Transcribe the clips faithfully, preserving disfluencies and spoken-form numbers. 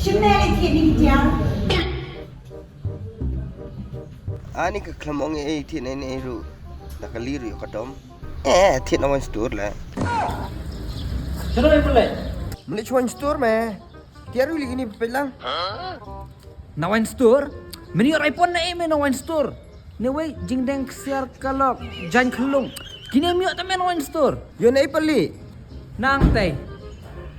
Chimel i thied ni ki tiang. Ani ka khlem ong ei thied ne ne ruh. Da ka li ruh ka dom. Eh, thied na wine store la. Chalo ei pule. Mele wine store me. Tiar wi lagi ni pelang. Na wine store? Meni rai pon na ei me na wine store. Ne wei jingdeng ksiar kalok jan khlung. Kine mi ta me na wine store. Yo nei pali. Nang tei.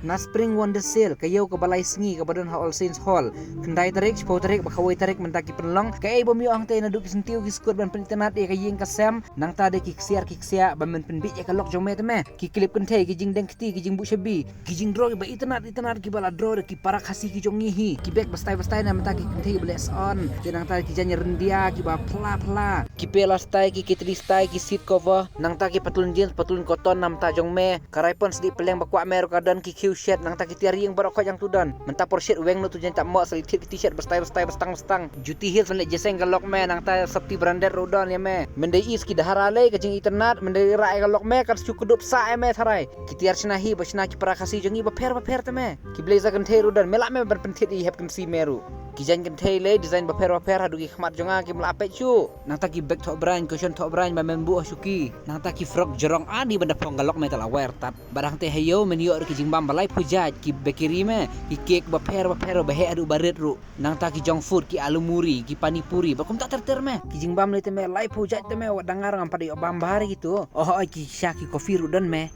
Na Spring Wonder Sale ka yow ka balai sngi ka badon ha All Saints Hall. Khyndai tarik, shiphew tarik, ba kawei tarik mynta ki pynlong. Ka ei bom yow ang tei na du ki sentiw ki skut ban pynitenat ïa ka ïing ka sem. Nangta de ki ksiar ki ksiar ban men pynbit ïa ka lok jong me te me. Ki klip kynthei ki jingdeng kti ki jingbuh shabi. Ki jingdro ki ba itynnad itynnad ki ba la dro da ki para Khasi ki jong ngi hi. Ki bek bastai bastai na mynta ki kynthei ba leh son. Ki nangta ki jaiñ ryndia ki ba phla phla. Ki pela stai ki kitri stai ki seat cover. Nangta ki patlun jeans patlun cotton na mynta jong me. Ka rai pon sdi peleng ba kwah me ruh ka don ki khiew shet nangta ki tiar ïing baroh khoit jang tu don. Mynta por shet weng no tu jaiñ tap mo sali thied ki t-shirt bastai bastai bastang bastang. Juti Hills leh jeseng ka lok me nangta sopti branded ruh don ïa me. Mendei is ki dahara lei ka jing itynnad mendei rai ka lok me ka shu kudup sa ïa me tharai. Ki tiar shna hi ba shna ki para Khasi jong ngi ba pher ba pher te me. Ki blazer kynthei ruh don me lah me ban pynthied i hep kynsi me ruh. Ki jaiñ kynthei lei design ba pher ba pher haduh ki khmat jong nga ki mla pet shu. Nangta ki bag thoh braiñ, cushion thoh braiñ ba men buh ha shuki. Nangta ki frock jrong ani ban da phong ka lok me ta la wer tat. Bad hangte ha ïew men ïoh ruh ki jingbam ba lai phew jait, ki bakery me, ki cake ba pher ba pher ba heh haduh ba rit ruh. Nangta ki junk food, ki alu muri, ki pani puri, ba kumta ter ter me. Ki jingbam lei te me lai phew jait te me, wat dangar ngam pat ïoh bam bha ri kitu. Oh oi ki sha ki coffee ruh don me.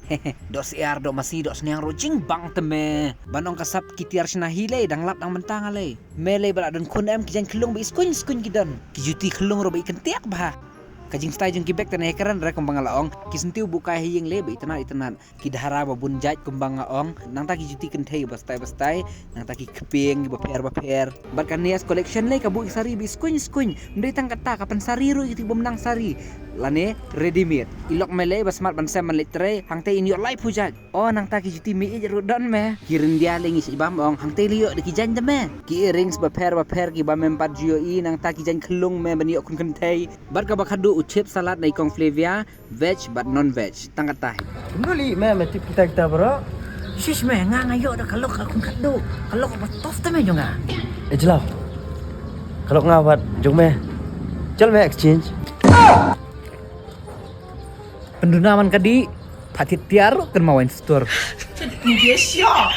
Doh siar, doh masi, doh sniang ruh jingbang te me. Ban ong ka sap ki tiar shna hi lei dang lap dang bynta nga lei. Me lei ba la don khun em ki jaiñ khlung ba i skuñ skuñ ki don. Ki juti khlung ruh ba i kyntiak bha. Ka jingstai jong ki bek te ne kren re kumba nga la ong. Ki sentiw bukai ha ïing lei ba itynnad itynnad. Ki dahara ba bun jait kumba nga ong. Nangta ki juti kynthei ba stai ba stai. Nangta ki kpieng ki ba pher ba pher. Bad ka Nias collection lei ka buh ki sari ba i skuñ skuñ. Mdei tang kata ka pynsari ruh ki ti bym nang sari. Lane ready made. I lok me lei ba smat ban sem ban leit trei. Hangte in ïoh lai phew jait. Oh nangta ki juti mi ij ruh don me. Ki ryndia lei ngi sih bam ong hangte lei ïoh da ki jaiñ da me. Ki earrings ba pher ba pher ki ba mem pat ju ïoh i nangta ki jaiñ khlung me ban ïoh khun kynthei. Bad ka ba khadduh u chip salad na i kong Flavia, veg bad non veg. Tang kata hi. Kumno lei me me tip kita kita bro. Shish me nga nga ïoh da ka lok ka khun khadduh. Ka lok ba tof te me jong nga. Eh jelaw. Ka lok nga wat jong me. Jal me exchange. Pynduna man ka dih. Pha thied tiar ruh kan ma wine store. Yes sure.